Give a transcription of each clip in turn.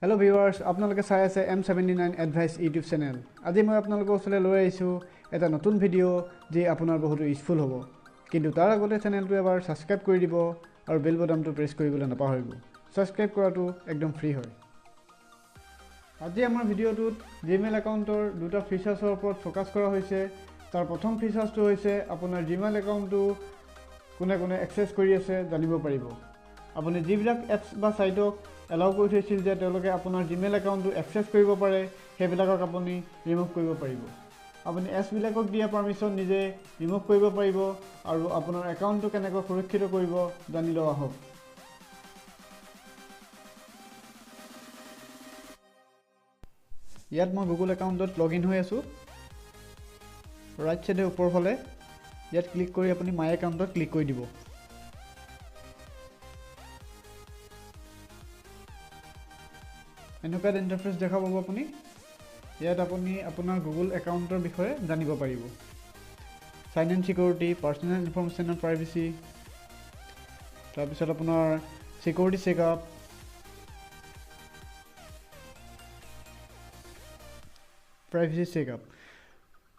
Hello' viewers, আপোনালোকে চাই আছে M79 advice YouTube channel. আজি মই আপোনালোকৰ ওচৰলৈ লৈ আহিছোঁ এটা নতুন ভিডিঅ' যি আপোনাৰ বহুতো ইউজফুল হ'ব। কিন্তু তাৰ আগতে চেনেলটো এবাৰ ছাবস্ক্ৰাইব কৰি দিব আৰু বেল বটামটো প্ৰেছ কৰিবলৈ নাপাহৰিব। ছাবস্ক্ৰাইব কৰাটো একদম ফ্ৰী হয়। আজি আমাৰ ভিডিঅ'টোত জিমেইল একাউণ্টৰ দুটা ফিচাৰ্ছৰ ওপৰত ফ'কাছ কৰা হৈছে। তাৰ প্ৰথম ফিচাৰ্ছটো হৈছে আপোনাৰ জিমেইল একাউণ্টটো কোনে কোনে এক্সেছ কৰি আছে জানিব পাৰিব। আপুনি যিবিলাক এপছ বা ছাইটক এলাউ কৰি থৈছিল যে তেওঁলোকে আপোনাৰ জিমেইল একাউণ্টটো এক্সেছ কৰিব পাৰে, সেইবিলাকক আপুনি ৰিমুভ কৰিব পাৰিব। আপুনি এপছবিলাকক দিয়া পাৰ্মিশ্যন নিজে ৰিমুভ কৰিব পাৰিব আৰু আপোনাৰ একাউণ্টটো কেনেকৈ সুৰক্ষিত কৰিব জানি লোৱা হওক। ইয়াত মই গুগল একাউণ্টত লগ ইন হৈ আছোঁ। ৰাইট চাইডে ওপৰ ফালে ইয়াত ক্লিক কৰি আপুনি মাই একাউণ্টত ক্লিক কৰি দিব। এনেকুৱা এটা ইণ্টাৰফেচ দেখা পাব আপুনি। ইয়াত আপুনি আপোনাৰ গুগল একাউণ্টৰ বিষয়ে জানিব পাৰিব। Sign in security, personal information and privacy, তাৰপিছত আপোনাৰ ছিকিউৰিটি চেকআপ, প্ৰাইভেচি চেকআপ।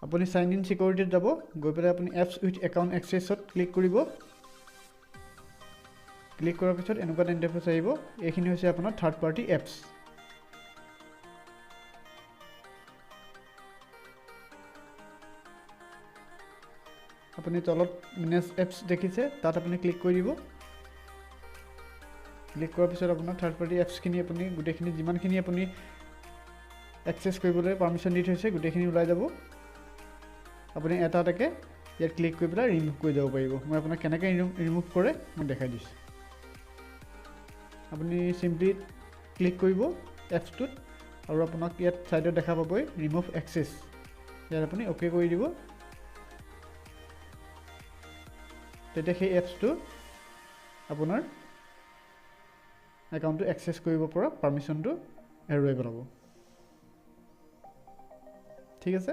আপুনি চাইন ইন ছিকিউৰিটিত যাব, গৈ পেলাই আপুনি এপছ উইথ একাউণ্ট এক্সেছত ক্লিক কৰিব। ক্লিক কৰাৰ পিছত এনেকুৱা এটা ইণ্টাৰফেচ আহিব। এইখিনি হৈছে আপোনাৰ থাৰ্ড পাৰ্টি এপছ। আপুনি তলত মেনেজ এপছ দেখিছে, তাত আপুনি ক্লিক কৰি দিব। ক্লিক কৰাৰ পিছত আপোনাৰ থাৰ্ড পাৰ্টি এপছখিনি আপুনি গোটেইখিনি যিমানখিনি আপুনি এক্সেছ কৰিবলৈ পাৰ্মিশ্যন দি থৈছে গোটেইখিনি ওলাই যাব। আপুনি এটা এটাকৈ ইয়াত ক্লিক কৰি পেলাই ৰিমুভ কৰি যাব পাৰিব। মই আপোনাক কেনেকৈ ৰিমুভ কৰে মই দেখাই দিছোঁ। আপুনি চিম্পলি ক্লিক কৰিব এপছটোত আৰু আপোনাক ইয়াত ছাইডত দেখা পাবই ৰিমুভ এক্সেছ। ইয়াত আপুনি অ'কে কৰি দিব। তেতিয়া সেই এপছটো আপোনাৰ একাউণ্টটো এক্সেছ কৰিব পৰা পাৰ্মিশ্যনটো হেৰুৱাই পেলাব। ঠিক আছে।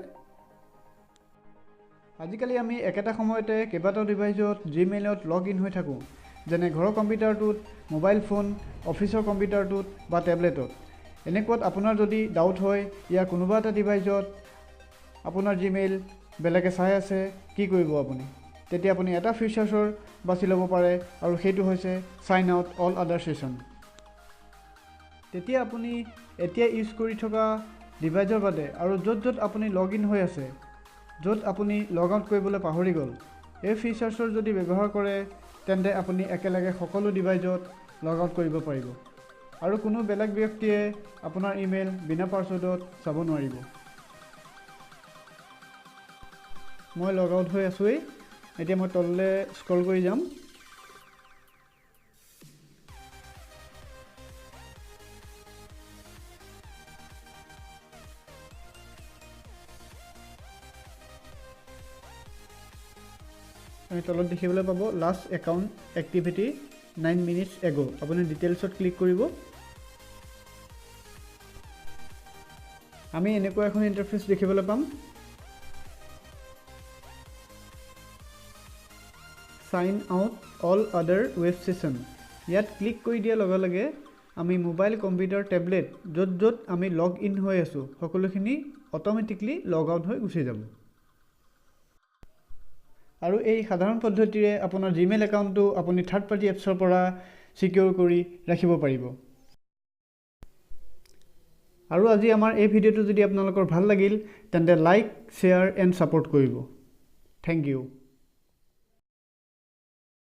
আজিকালি আমি একেটা সময়তে কেইবাটাও ডিভাইচত জিমেইলত লগ ইন হৈ থাকোঁ, যেনে ঘৰৰ কম্পিউটাৰটোত, মোবাইল ফোন, অফিচৰ কম্পিউটাৰটোত বা টেবলেটত। এনেকুৱাত আপোনাৰ যদি ডাউট হয় ইয়াৰ কোনোবা এটা ডিভাইচত আপোনাৰ জিমেইল বেলেগে চাই আছে, কি কৰিব আপুনি? তেতিয়া আপুনি এটা ফিচাৰ্ছৰ বাছি ল'ব পাৰে আৰু সেইটো হৈছে sign out all other session. তেতিয়া আপুনি এতিয়া ইউজ কৰি থকা ডিভাইচৰ বাদে আৰু য'ত য'ত আপুনি লগ ইন হৈ আছে, য'ত আপুনি লগ আউট কৰিবলৈ পাহৰি গ'ল, এই ফিচাৰ্ছৰ যদি ব্যৱহাৰ কৰে তেন্তে আপুনি একেলগে সকলো ডিভাইচত লগ আউট কৰিব পাৰিব আৰু কোনো বেলেগ ব্যক্তিয়ে আপোনাৰ ইমেইল বিনা পাছৱৰ্ডত চাব নোৱাৰিব। মই লগ আউট হৈ আছোঁৱেই। এতিয়া মই তললৈ স্ক্ৰল কৰি যাম। আমি তলত দেখিবলৈ পাব last account activity 9 minutes ago. আপুনি ডিটেইলছত ক্লিক কৰিব। আমি এনেকুৱা এখন ইণ্টাৰফেচ দেখিবলৈ পাম। Sign out all other web session. ইয়াত ক্লিক কৰি দিয়াৰ লগে লগে আমি মোবাইল, কম্পিউটাৰ, টেবলেট য'ত য'ত আমি লগ ইন হৈ আছোঁ সকলোখিনি অট'মেটিকলি লগ আউট হৈ গুচি যাব। আৰু এই সাধাৰণ পদ্ধতিৰে আপোনাৰ জিমেইল একাউণ্টটো আপুনি থাৰ্ড পাৰ্টি এপছৰ পৰা ছিকিউৰ কৰি ৰাখিব পাৰিব। আৰু আজি আমাৰ এই ভিডিঅ'টো যদি আপোনালোকৰ ভাল লাগিল তেন্তে লাইক, শ্বেয়াৰ এণ্ড ছাপোৰ্ট কৰিব। Thank you.